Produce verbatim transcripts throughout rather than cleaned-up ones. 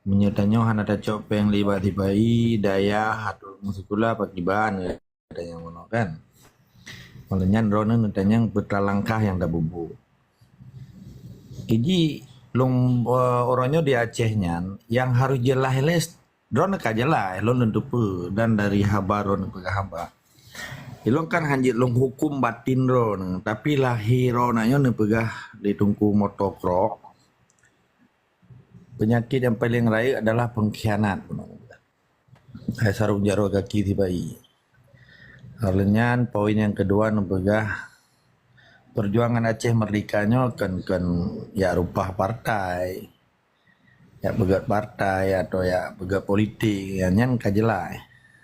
Meunyoe tanyoe hana tacok péng lé bak sipa-i, dayah, atau ureueng sikula, pakriban, tanyong bunoe kan. Oleh nyan droeneuh neutanyong peue teuma langkah nyang tabubuet. Iji lôn, eh, uroe nyoe di Aceh nyan, nyang harôh jeulaih lé, droeneuh ka jeulaih, lôn lôn teupeue dan dari haba droeneuh peugah haba. Ilôn kan hanjeuet lôn huköm batin droeneuh, tapi lahé droeneuh nyoe neupeugah di Teungku Moto Krok, peunyakét nyang paleng rayeuk adalah pengkhianat. Hai sarong jaroe gaki sipa-i. Lheueh nyan, poin nyang keudua neupeugah, peujuangan Aceh Merdeka nyoe kon, kon jak reubah partai, jak peugét partai atau jak peugét politik, nyan ka jeulaih.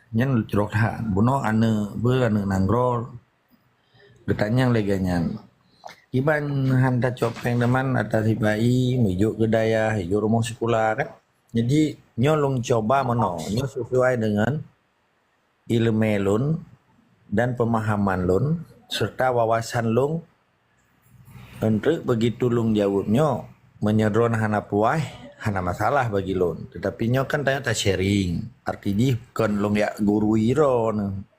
Nyan jroh that. Bunoe aneuk, beu aneuk nanggroe, geutanyong lagée nyan. Kiban han tacok péng teuma atra sipa-i, meujok keu dayah, jok rumoh sikula kan. Jadi, nyoe lôn cuba meunoe, nyoe sesuai dengan ileumé lôn dan peumahaman lôn serta wawasan lôn. Eunteuk begitu lôn jaweueb nyoe, meunyoe droeneuh hana puas, hana masalah bagi lôn. Teutapi nyoe kan tanyoe ta-sharing. Arti jih kon lôn jak gurui droeneuh.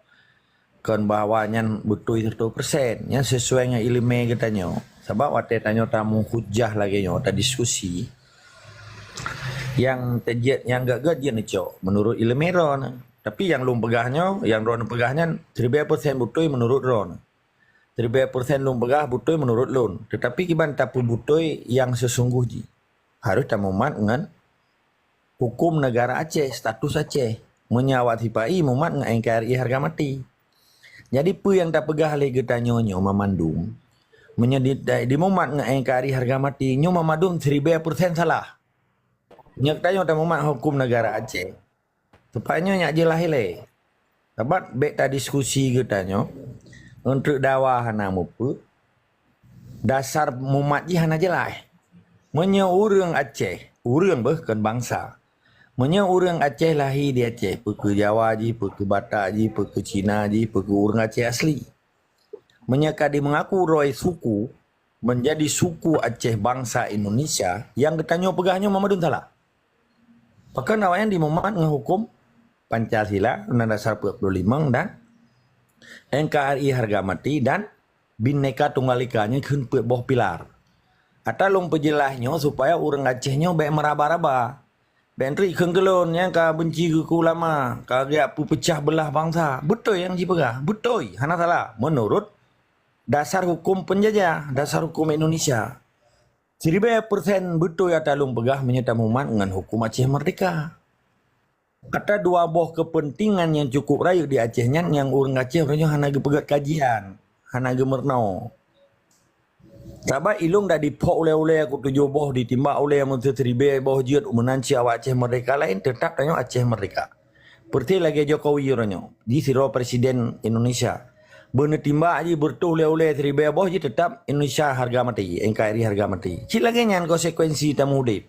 Kon bahwa nyan beutôi seratus persen. Nyan sesuai ngon ileumé geutanyoe. Sabab watée tanyoe tameuhujah lagée nyoe, tadiskusi, nyang teujeuet, nyang gét-gét jeuet neucok meunurot ileumé droeneuh. Tapi nyang lôn peugah nyoe, nyang droeneuh peugah nyan, siribée persen beutôi meunurot droeneuh. Siribée persen lôn peugah beutôi meunurot lôn. Teutapi kiban tapeubeutôi nyang seusunggoh jih, harôh tamumat ngon huköm neugara Aceh, status Aceh. Meunyoe awak sipa-i mumat ngon N K R I hareuga maté. Jadi, peue nyang tapeugah lé geutanyoe nyoe mamandum, meunyoe di, di, dimumat ngon N K R I hareuga maté, nyoe mamandum siribée persen salah. Nyoe geutanyoe tamumat huköm neugara Aceh. Supaya nyoe nyak jeulaih ilée. Sabab bék tadiskusi geutanyoe, eunteuk dawa hana mupeue, dasar mumat jih hana jeulaih. Meunyoe ureuëng Aceh, ureuëng beuh kon bansa. Meunyoe ureuëng Aceh lahé di Aceh, peu keu Jawa jih, peu keu Batak jih, peu keu Cina jih, peu keu ureuëng Aceh asli. Meunyoe ka dimeungaku droe suku, meunjadi suku Aceh bansa Indonesia, nyang geutanyoe peugah nyoe mamandum salah. Pakon awaknyan dimumat ngon huköm Pancasila, Undang Dasar empat puluh lima dan N K R I hareuga maté dan Bhinneka Tunggal Ika nyan kheun peuet boh pilar. Ata lôn peujeulaih nyoe supaya ureuëng Aceh nyoe bék meuraba-raba. Bék treuk kheun keu lôn nyang ka beunci keu ulama, ka geujak peupeucah beulah bansa. Beutôi nyang jipeugah, beutôi, hana salah. Meunurot dasar huköm peunjajah, dasar huköm Indonesia. Siribée persen beutôi ata lôn peugah meunyoe tamumat ngon huköm Aceh Merdeka. Ata dua boh keupeuntengan nyang cukup rayeuk di Aceh nyan nyang ureuëng Aceh uroe nyoe hana geupeugét kajian, hana geumeurunoe. Sabab ilôn dak diphok ulée-ulée ku tujoh boh, ditimbak ulée meuseu siribée boh jeuet meunan cit awak Aceh Merdeka laén, teutap tanyoe Aceh Merdeka. Peureuté lagée Jokowi uroe nyoe, di sidroe presiden Indonesia. Beuneutimbak jih beureutoh ulée-ulée siribée boh jih teutap Indonesia hareuga maté, N K R I hareuga maté. Cit lagée nyan konsekuensi tameudeb.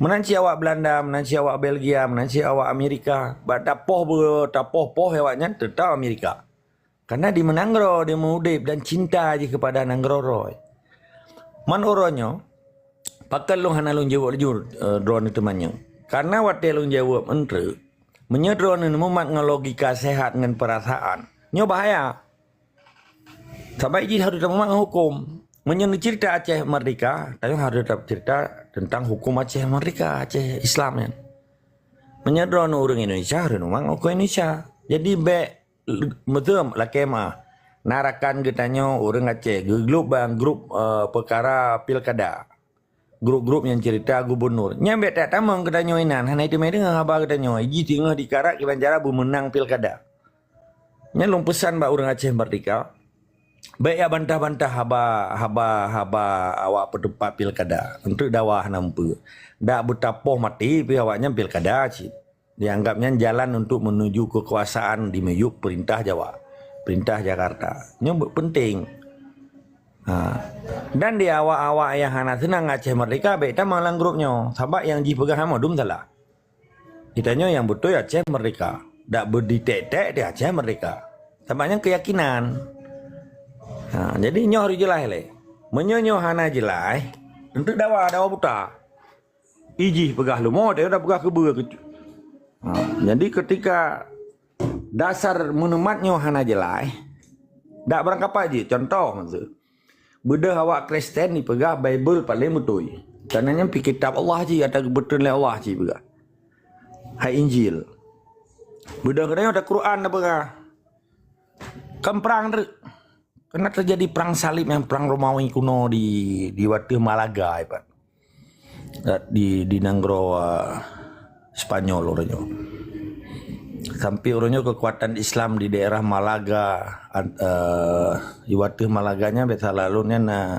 Meunan cit awak Belanda, meunan cit awak Belgia, meunan cit awak Amerika. Bak tapoh beu-, tapoh-poh awaknyan teutap Amerika. Karena di meunanggroe dia meuudeb dan cinta jih keupada nanggroe droe. Man uroe nyoe, pakon lôn hana lôn jaweueb laju, eh, droeneuh teuma nyoe. Karena watée lôn jaweueb eunteuk, meunyoe droeneuh mumat ngon logika sehat ngon peurasaan, nyoe bahaya. Sabab jih harôh tamumat ngon huköm. Meunyoe neuceurita Aceh Merdeka, tanyoe harôh taceurita teuntang huköm Aceh Merdeka, Aceh Islam nyan. Meunyoe droeneuh ureuëng Indonesia, harôh mumat ngon huköm Indonesia. Jadi bék Beutôi, lakée meuah. Na rakan geutanyoe ureuëng Aceh geuglôb bak grup, eh, peukara pilkada. Grup-grup nyang ceurita gubunur. Nyan bék that tamong geutanyoe inan, hana teumé deungoe haba geutanyoe. Jih teungoh dikarat kiban cara beumeunang pilkada. Nyan lôn peusan bak ureuëng Aceh Merdeka. Bék ya bantah-bantah haba, haba, haba awak peutupat pilkada. Eunteuk dawa hana mupeue. Dak beutapoh maté pih awaknyan pilkada cit. Dianggap nyan jalan untuk menuju kekuasaan di miyueb peurintah Jawa, peurintah Jakarta. Nyoe be-, penting. Ha. Dan di awak-awak nyang hana seunang Aceh Merdeka, bék tamong lam grup nyoe. Sabab nyang jipeugah mandum salah. Geutanyoe nyang beutôi Aceh Merdeka. Dak beuditek-tek di Aceh Merdeka. Sabab nyan keuyakinan. Ha, jadi nyoe harôh jeulaih lé. Meunyoe nyoe hana jeulaih, eunteuk dawa, dawa buta. Ijih peugah leumo, dia dah peugah keubeue keu-, ha, jadi ketika dasar meunumat nyoe hana jeulaih, dak barangkapai jih, contoh maksud. Beudôh awak Kristen jipeugah Bible paleng beutôi. Karena nyan pih kitab Allah jih, ata geubeuteun lé Allah jih peugah. Hai Injil. Beudôh geutanyoe ata Quran dah peugah. Kan perang teuk. Karena terjadi perang salib nyang perang Romawi kuno di, di watèe Malaga, ipat. Di, di nanggroe, eh, Spanyol uroe nyoe. Sampai uroe nyoe kekuatan Islam di daerah Malaga, an-, eh, di watèe Malaga nyan biasa lalu nyan, eh,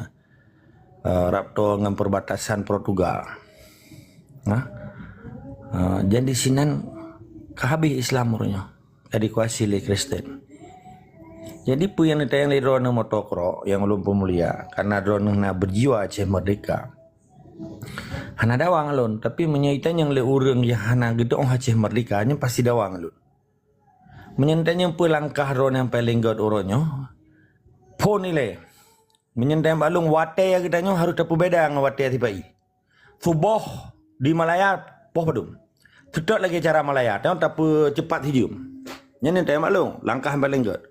eh, rab toe ngon perbatasan Portugal. Nah, eh, jadi sinan ka habéh Islam uroe nyoe, ka dikuasai lé Kristen. Jadi peue nyang neutanyong lé droeneuh motokro nyang ulôn peumulia, karena droeneuh na berjiwa Aceh Merdeka. Hana dawa ngon lôn, tapi meunyoe itanyong lé ureuëng nyang hana geuteu'oh Aceh Merdeka, nyan pasti dawa ngon lôn. Meunyoe neutanyong peue langkah droeneuh nyang paleng gét uroe nyoe, phon ilée. Meunyoe neutanyong bak lôn, watée geutanyoe harôh tapeubeda ngon watée sipa-i. Suboh di Malaya poh padum. Seutôt lagée cara Malaya, tanyoe tapeucepat sijeuem. Nyan neutanyong bak lôn, langkah nyang paleng gét.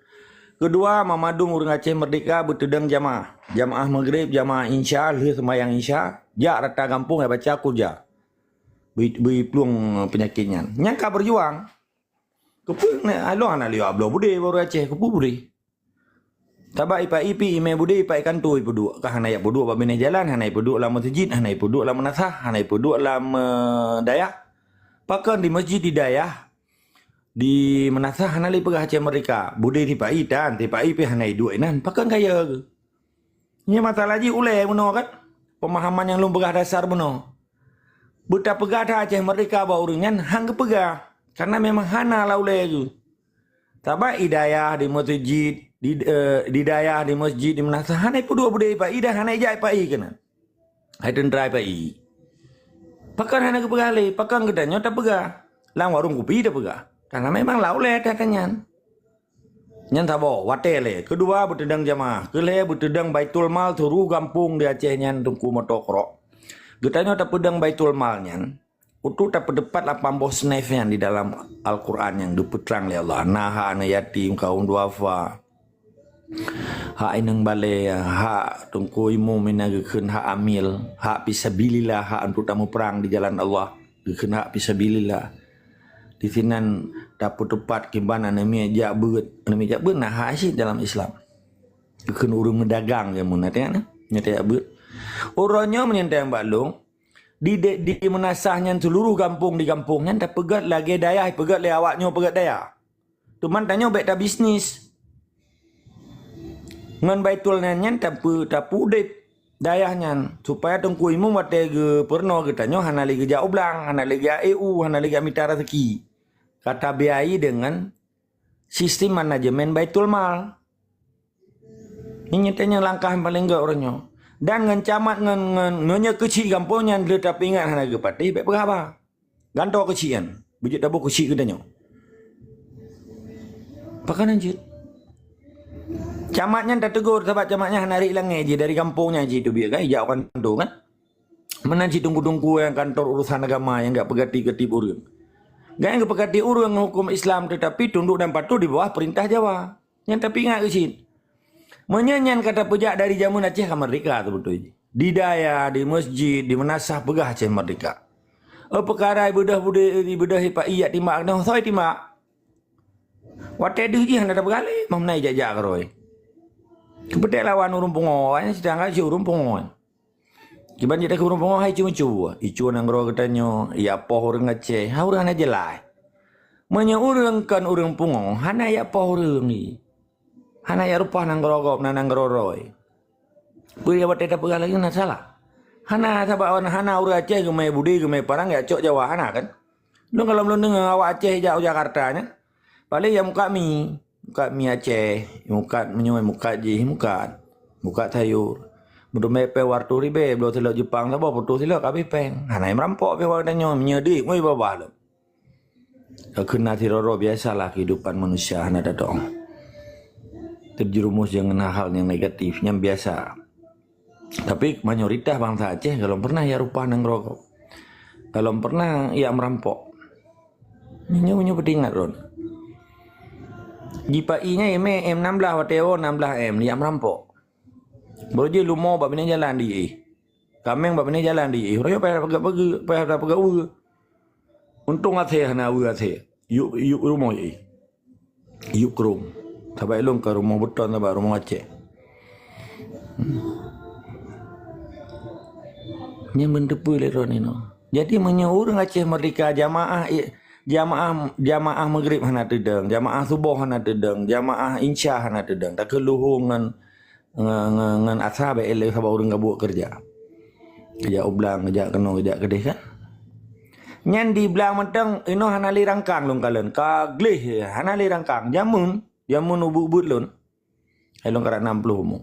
Keudua, mandum ureuëng Aceh Merdeka beuteudong jamaah. Jamaah Maghrib, jamaah Insya, lheueh seumayang Insya, jak rata gampông, jak baca kulja. Beu-, beuplueng peunyakét nyan. Nyan ka beujuang. Keupeue nyan, along hana lé bloe budé bak ureuëng Aceh, keupeue budé? Sabab ipa-i pih imé budé, ipa-i kantô ipeuduek. Ka hana ipeuduek bak binéh jalan, hana ipeuduek lam meuseujid, hana ipeuduek lam meunasah, hana ipeuduek lam, eh, dayah. Pakon di meuseujid, di dayah, di meunasah hana lé peugah Aceh Merdeka. Budé sipa-i tan, sipa-i pih hana iduek inan. Pakon kaya geuh? Nyan masalah jih ulée bunoe kan? Peumahaman nyang lôn peugah dasar bunoe. Beutapeugah that Aceh Merdeka bak ureuëng nyan han geupeugah. Karena memang hana lam ulée geuh. Sabab di dayah, di meuseujid, di, eh, di dayah, di meuseujid, di meunasah, hana ipeuduek budé ipa-i dan hana ijak ipa-i keunan. Hai teuntra ipa-i. Pakon hana geupeugah lé, pakon geutanyoe tapeugah? Lam warong kupi tapeugah. Karena memang lam ulée that nyan. Nyan saboh, watée lé. Keudua, beuteudong jamaah. Keulhée, beuteudong Baitul Mal seuluroh gampông di Aceh nyan, Teungku Motokro. Geutanyoe tapeudong Baitul Mal nyan untuk tapeuteupat lapan boh snif nyan di dalam Al-Quran nyang geupeutrang lé Allah. Na hak aneuk yatim, kaum duafa, hak inong balée, hak teungku imum ina geukheun hak amil, hak fisabilillah, hak untuk tamuprang di jalan Allah, geukheun hak fisabilillah. Di sinan tapeuteupat kiban aneuk miet jak beuet. Aneuk miet jak beuet na hak cit dalam Islam. Geukheun ureuëng meudagang nyang meunan teuh na, nyang tajak beuet. Uroe nyoe meunyoe teuh bak lôn, di, di, di meunasah nyan seuluroh gampông di gampông nyan tapeugét lagée dayah, peugét lé awak nyoe peugét dayah. Teuma tanyoe bék tabisnis ngon Baitul nyan, nyan tapeu-, tapeudeb dayah nyan, supaya teungku imum watée geupeurunoe geutanyoe hana lé geujak u blang, hana lé geujak E U, hana lé geujak mita raseuki. Ka tabiayai deungon sistem manajemen Baitul Mal. Nyan nyang langkah nyang paleng gét uroe nyoe. Dan ngon camat ngon, ngon meunyoe keuchik gampông nyan le tapeuingat hana geupatéh, bék peugah haba. Gantoe keuchik nyan, beujeuet taboh keuchik geutanyoe. Pakon hanjeuet? Camat nyan tateugor, sabab camat nyan hana riek langét jih dari gampông nyan jih teubiet kan, ijak u kantô kan. Meunan cit teungku-teungku nyang kantor urusan agama nyang gak peugati-gati ureuëng. Gak nyang geupeugati ureuëng huköm Islam, teutapi tunduk dan patuh di bawah peurintah Jawa. Nyan tapi ingat keuh cit. Meunyoe nyan ka tapeujak dari jameun Aceh ka merdeka teubeutôi jih. Di dayah, di meuseujid, di meunasah peugah Aceh merdeka. Oh, peukara ibeudôh budé, ibeudôh ipa-i jak timbak keunoe, soe timbak? Watée deuh jih hana tapeugah lé, meunan ijak-jak keurôi. Keupeudeh lawan ureuëng pungo, awaknyan sidang ka cit ureuëng pungo. Kiban jih takheun ureuëng pungo hai icu-icu. Icu nanggroe geutanyoe, iyapoh ureuëng Aceh, ha ureuëng hana jeulaih. Meunyoe ureuëng kon ureuëng pungo, hana iyapoh ureuëng i. Hana iyarupoh nanggroe gob, na nanggroe droe. Peue nyang watée tapeugah lagée na salah. Hana sabab hana ureuëng Aceh geumé budé, geumé parang, ijak cok Jawa, hana kan? Lôn gohlom lôn deungoe awak Aceh ijak u Jakarta nyan. Paléng ijak mukat mi. Mukat mi Aceh, mukat meunyoe mukat jih, mukat. Mukat sayur. Meuteumé péng dua reutôh ribée, bloe silop Jepang saboh peuet reutôh silop ka habéh péng. Hana nyang meurampok pih awak tanyoe, meunyoe deuh, ngui babah lom. Ka kheun na sidroe-droe biasalah keuhidupan manusia hana tatong. Terjerumus deungon hal-hal nyang negatif, nyan biasa. Tapi mayoritas bansa Aceh gohlom pernah iyarupoh nanggroe gob. Kalon pernah jak meurampok. Nyoe, nyoe peuingat lôn. Jipa'i nyan imé M enam belas watée woe enam belas M jak meurampok. Baru jih lumoe bak binéh jalan di ié. Kaméng bak binéh jalan di ié. Uroe nyoe payah peugah-peugah, payah peugah-peugah. Untông até hana uroe até. Yub, yub rumoh ié. Yub krueng. Sabab ilôn ka rumoh beuton, sabab rumoh Aceh. Nyan beuteupeue lé droeneuh inoe. Jadi meunyoe ureuëng Aceh Merdeka jamaah i-, jamaah, jamaah Maghrib hana teudong, jamaah Suboh hana teudong, jamaah Insya hana teudong, takheun luhô ngon, ngon, ngon, ngon asa bék lé sabab ureuëng ka buet keureuja. Jak u blang, jak keunoe, jak keudeh kan. Nyan di blang mantong inoe hana lé rangkang lôn kalon, ka gleh hana lé rangkang. Jameun, jameun ubeut-ubeut lôn. Hai lôn karab nam ploh umu.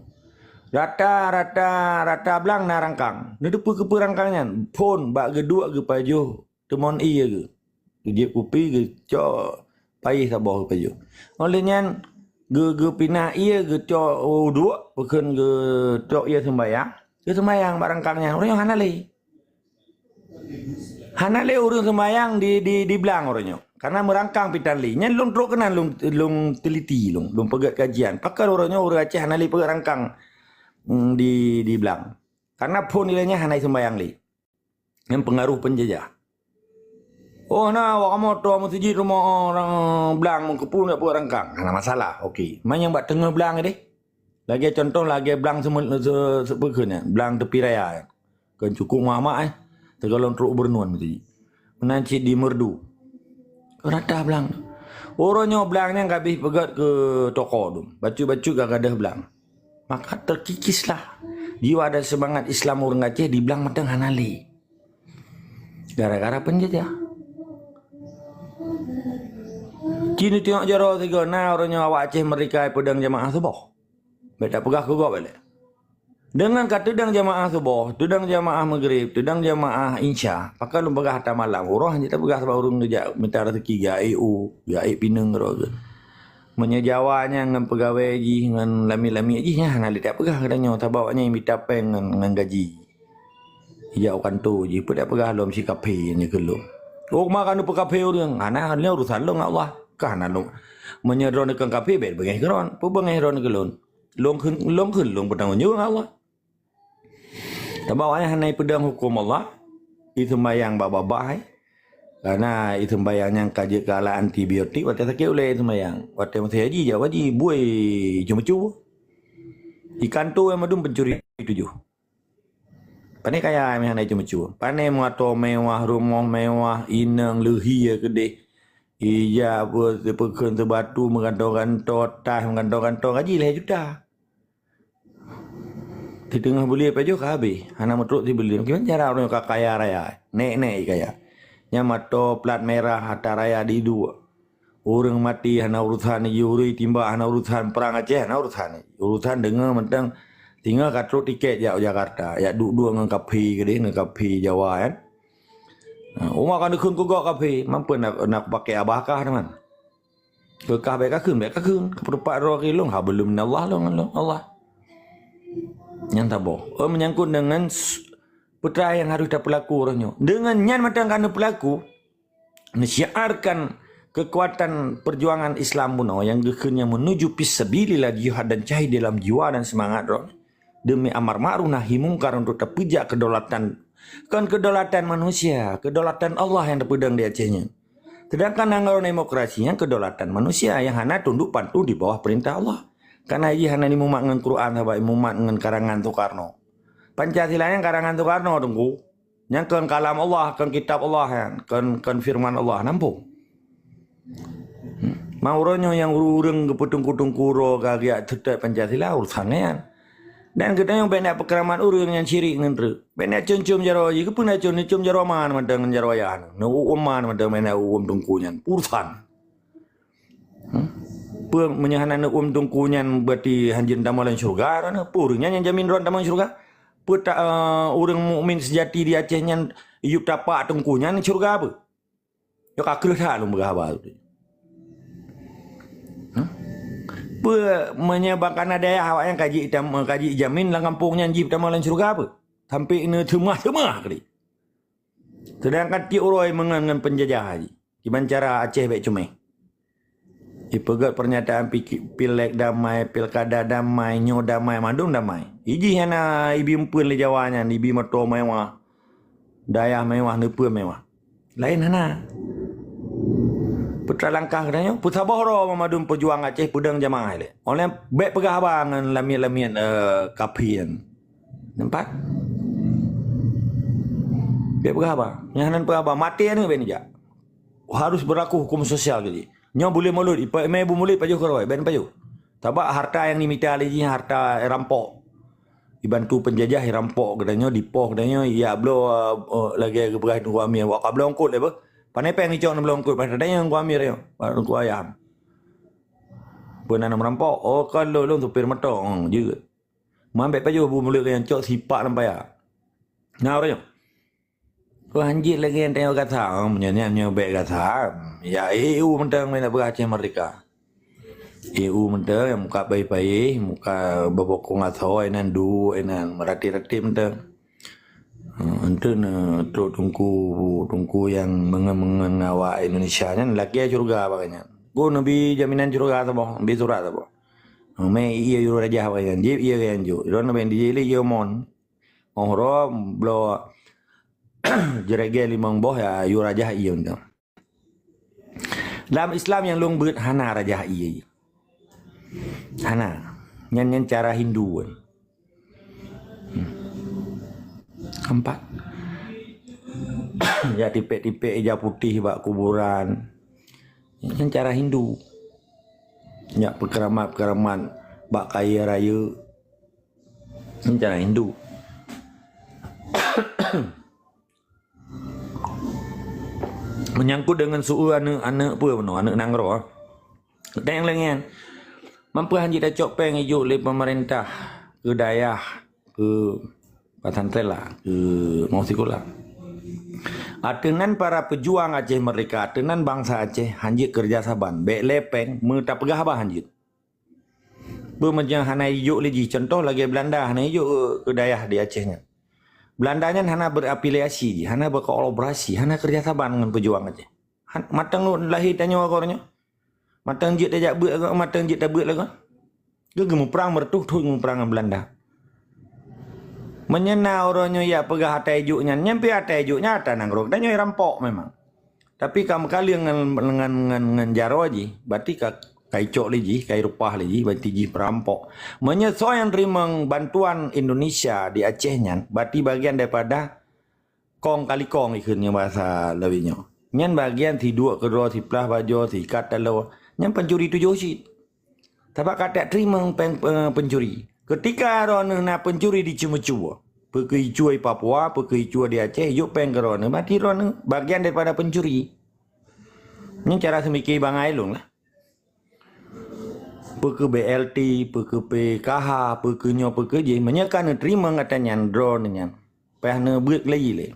Rata, rata, rata blang na rangkang. Neuteupeue keupeue rangkang nyan? Phon bak geuduek geupajoh teumon ié geuh. Geujieb kupi geucok payéh saboh geupajoh. Óh lheueh nyan geu-, geupinah ié geucok u duek, peukheun geucok ié seumbayang. Geuseumbayang bak rangkang nyan. Ureuëng nyoe hana lé. Hana lé ureuëng seumbayang di, di, di blang uroe nyoe. Karena meurangkang pitan li. Nyan lôn trok keunan lôn, lôn teliti lôn, lôn peugét kajian. Pakon uroe nyoe ureuëng Aceh hana lé peugét rangkang, mm, di, di blang. Karena phon ilée nyan hana seumbayang li. Nyan pengaruh penjajah. Oh na, awak kamoe atoe meuseujid rumoh orang blang meukeupun dak peugét rangkang. Hana masalah. Okey. Man nyang bak teungoh blang deh. Lagée contoh lagée blang seumeu-, se-, se-, peukheun nyan, blang teupi raya. Kon cukôp mamak eh. Teugalon trok beureunuan meuti. Meunan cit di Meureudu. Rata blang. Uroe nyoe blang nyan ka abéh peugét keu toko dum. Bacut-bacut ka gadôh blang. Maka teukikislah jiwa dan seumangat Islam ureuëng Aceh di blang mantong hana lé. Gara-gara penjajah. Ci neuteunyok jaroe sigoe na uroe nyoe awak Aceh Merdeka peudong jamaah suboh. Bék tapeugah keu gob lé. Deungon ka teudong jamaah suboh, teudong jamaah Maghrib, teudong jamaah Insya, pakon lôn peugah ata malam, uroe hana tapeugah sabab ureuëng geujak mita raseuki, geujak ék u, geujak ék pineung keudroe geuh. Meunyoe Jawa nyan ngon peugawée jih, ngon lamiet-lamiet jih, nyan hana lé tapeugah geutanyoe, sabab awaknyan mita péng ngon, ngon gaji. Ijak u kantô jih, peue tapeugah lom si kafé nyan keu lôn. Oh, ma ka neupeu kafé ureuëng, hana, nyan urusan lôn ngon Allah. Ka hana lôn. Meunyoe droeneuh kon kafé, bék beungéh keu droen. Peue beungéh droeneuh keu lôn? Lôn kheun, lôn kheun lôn peutanggong jaweueb ngon Allah. Sabab awaknyan hana ipeudong huköm Allah, iseumbayang babah-babah, eh. Karena iseumbayang nyan ka jeuet keu alat antibiotik, watée sakét ulée iseumbayang. Watée meuseujid jak haji, buet ceumeucue. Ikan tu nyang meudum pencuri tujoh. Pane kaya meuhana iceumeucue. Pane meuatoe mewah, rumoh mewah, inong leuhi keudeh. Ija peukheun seubatu meugantoe-gantoe, tas meugantoe-gantoe, gaji lhée juta. Siteungoh buleuen pajoh ka habéh, hana meutrok sibuleuen. Kiban cara ureuëng ka kaya raya, nek-nek kaya. Nyan meuatoe plat merah ata raya di duek. Ureuëng maté hana urusan jih, ureuëng timbak hana urusan, prang Aceh hana urusan. Urusan deungoe mantong singoh ka trok tiket jak u Jakarta, jak duek-duek ngon kafé keudeh, ngon kafé Jawa kan. Ha, uma ka neukheun keu gob kafé, mampu nak, nak pakai abah kah teuma. Keu kah bék kakheun, bék kakheun. Keu peurupak droe keu lôn, ha, belum minallah lôn, lôn Allah. Nyan saboh. Oh, menyangkut dengan s-, peue nyang harus tapeulaku uroe nyoe. Dengan nyan mantong ka neupeulaku, Meusyiarkan keukuatan peujuangan Islam bunoe nyang geukheun nyang meunuju fisabilillah, jihad dan syahid dalam jiwa dan seumangat droe deumi amar ma'ruf nahi mungkar untuk teupeujak kedaulatan, kon kedaulatan manusia, kedaulatan Allah nyang teupeudong di Aceh nyoe. Sedangkan nanggroe demokrasi nyan kedaulatan manusia nyang hana tunduk patuh di bawah peurintah Allah. Karena jih hana jimumat ngon Quran, sabab jimumat ngon karangan Soekarno. Pancasila nyan karangan Soekarno, Teungku. Nyan kon kalam Allah, kon kitab Allah nyan, kon, kon firman Allah, nampung. Hmm. Ma uroe nyoe nyang ureuëng geupeutungku-tungku uroe ka geujak seutôt Pancasila, urusan nyan. Dan geutanyoe bék na peukeuramat ureuëng nyang syirik ngon treuk. Bék na com-com jaroe jih, keupeue na com, com jaroe ma mantong ngon jaroe ayah nyoe. Neuuem ma mantong bék na uem teungku nyan. Urusan. Hmm? Peue meunyoe hana neuuem teungku nyan, berarti hanjeut tamong lam syeuruga droeneuh? Peue ureuëng nyan nyang jamin droeneuh tamong syeuruga? Peue ta-, eh, ureuëng mukmin seujati di Aceh nyan yup tapak teungku nyan syeuruga peue? Nyoe ka kreueh that lôn peugah haba tu. Hmm? Peue meunyoe bak kana dayah awaknyan ka jitam-, ka jijamin lam gampông nyan jih tamong lam syeuruga peue? Sampai neuseumah-seumah keudeh. Seudangkan tiep uroe meungon ngon peunjajah jih. Kiban cara Aceh bék cuméh. Ipeugét peurnyataan piki-, pilék damai, pilkada damai, nyoe damai, mandum damai. Ijih hana ibi eumpeuen lé Jawa nyan, ibi moto mewah, dayah mewah, neupeu mewah. Laén hana. Peutra langkah geutanyoe, peusaboh droe mandum peujuang Aceh peudong jamaah ilée. Oleh bék peugah haba ngon lamiet-lamiet, eh, kafé nyan. Nampak? Bék peugah haba. Nyang hana peugah haba, maté aneuëk bék neujak. Harus berlaku hukum sosial keu jih. Nyoe buleuen mulod, ipa-, mé bu mulod pajoh keurôi, bék pajoh. Sabab harta nyang dimita lé jih harta rampok. Dibantu peunjajah rampok geutanyoe, dipoh geutanyoe, ya bloe, eh, lagée geupeugah Teungku Amir, wak ka bloe eungkot lé beuh. Pane péng icok bloe eungkot, padahai nyang Teungku Amir nyoe, Teungku Ayam. Peue na merampok? Oh, kon lôn, lôn supir moto. Hmm, jeuet. Man bék pajoh bu mulod nyang cok sipak lam paya. Nah, ureuëng nyoe. Keu hanjeuet lagée nyang tanyoe gata, meunyoe nyan nyoe bék gata, ya, E U mantong meunan peugah Aceh Merdeka. E U mantong nyang muka paih-paih, muka beubokong asoe, inan duek, inan meuratéb-ratéb mantong. Hmm, enteuk neutrok teungku, teungku nyang meungon-meungon ngon awak Indonesia nyan, lakée syeuruga bak nyan. Go neubi jaminan syeuruga saboh, neubi surat saboh. Hmm, mé ié yue rajah bak nyan, jieb ié geuh nyan jok. Droeneuh neubi dijilek ié mon. Óh roh bloe jeurege limong boh ya yue rajah ié nyan. Lam Islam nyang lôn beuet hana rajah ié. Hana. Nyan, nyan cara Hindu kan. Hmm. Nampak? Ya tipék-tipék ija putih bak kuburan. Nyan cara Hindu. Ya peukeramat-peukeramat bak kayée rayeuk. Nyan cara Hindu. Menyangkut dengan su-, aneuëk-aneuëk peue bunoe, aneuëk nanggroe. Teuntang lagée nyan, mampu hanjeuet tacok péng ijok lé pemerintah keu dayah, keu pesantren lah, keu mau sikula. Ateueh nan para pejuang Aceh Merdeka, ateueh nan bansa Aceh hanjeuet keureuja saban, bék lé péng meutapeugah haba hanjeuet. Peue meunyoe hana ijok lé jih, contoh lagée Belanda hana ijok keu, keu dayah di Aceh nyan. Belanda nyan hana berafiliasi jih, hana berkolaborasi, hana keureuja saban ngon pejuang Aceh. Han-, mantong lahé tanyoe uroe nyoe. Mantong jeuet tajak beuet, mantong jeuet tabeuet lagoe. Geu-, geumuprang meureutôh thon geumuprang ngon Belanda. Meunyoe na uroe nyoe ya peugah ata ijok nyan, nyan pih ata ijok nyan ata nanggroe tanyoe rampok memang. Tapi ka meukaleueng ngon, ngon, ngon, ngon jaroe jih, berarti ka, ka icok lé jih, ka ireupah lé jih, berarti jih peurampok. Meunyoe soe nyang teurimong bantuan Indonesia di Aceh nyan, berarti bagian daripada kong kalikong ikheun nyoe bahasa Lawi nyoe. Nyan bagian siduek keudroe, siplah bajoe, sikat taloe. Nyan pencuri tujoh cit. Sabab ka that teurimong péng, eh, pencuri. Keutika droeneuh na pencuri di ceumeucue, peu keuh icue di Papua, peu keuh icue di Aceh, ijok péng keu droeneuh, berarti droeneuh bagian daripada pencuri. Nyan cara seumike bangai lôn lah. Peu keuh B L T, peu keuh P K H, peu keuh nyoe, peu keuh jih, meunyoe ka neuteurimong ata nyan droeneuh nyan, payah neubeuet lagi lé.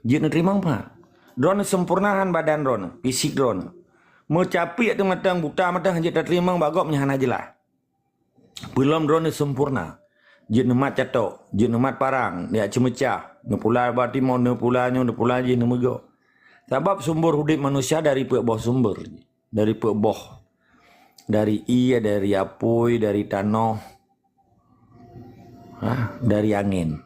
Jeuet neuteurimong pat. Droeneuh sempurnakan badan droeneuh, fisik droeneuh. Meucapiek teuh mantong, buta mantong, jeuet tateurimong bak gob nyan hana jeulaih. Peulom droeneuh sempurna. Jeuet neumat catok, jeuet neumat parang, jak ceumeucah, neupula bak timoh, neupula nyoe, neupula jih, neumeugoe. Sabab sumber udeb manusia dari peuet boh sumber. Dari peuet boh. Dari ié, dari apui, dari tanoh. Ha, dari angén.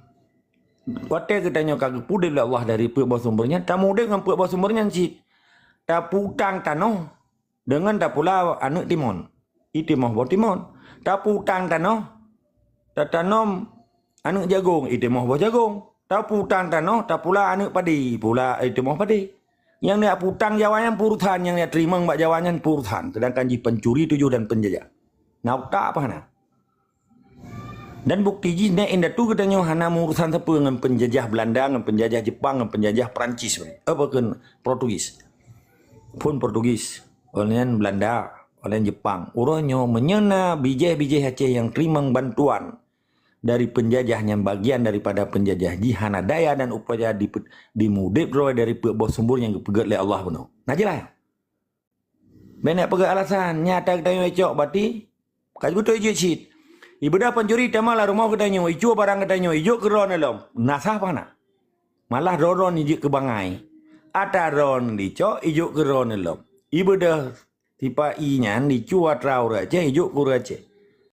Watée geutanyoe ka geupeuudeb lé Allah dari peuet boh sumber nyan, tameuudeb ngon peuet boh sumber nyan cit. Tapeuutang tanoh deungon tapula aneuëk timon. Itimoh boh timon. Tapeuutang tanoh, tatanom aneuëk jagong, itimoh boh jagong. Tapeuutang tanoh, tapula aneuëk padi, pula itimoh padi. Nyang neujak peutang Jawa nyan peurusan, nyang neujak teurimong bak Jawa nyan peurusan. Seudangkan jih pencuri tujoh dan penjajah. Na utak apa hana? Dan bukti jih, nek indatu geutanyoe hana meurusan sapeue ngon penjajah Belanda, ngon penjajah Jepang, ngon penjajah Perancis, apa kheun Portugis. Phon Portugis, oleh nyan Belanda, oleh nyan Jepang. Uroe nyoe meunyoe na bijéh-bijéh Aceh nyang teurimong bantuan dari penjajah nyang bagian daripada penjajah jih hana daya dan upaya dipe-, dimeudeb droe dari peuet boh sumber nyang geupeugét lé Allah bunoe. Na jeulaih? Bék neujak peugah alasan, nyan ata geutanyoe icok, berarti ka beutôi jeuet cit. Ibeudoh pencuri tamong lam rumoh geutanyoe, icue barang geutanyoe, ijok keu droeneuh lom. Na sah apa hana? Malah droe-droe nyan jeuet keu bangai. Atra droeneuh dicok ijok keu droeneuh lom. Ibeudôh tipa ié nyan icu atra ureuëng Aceh ijok keu ureuëng Aceh.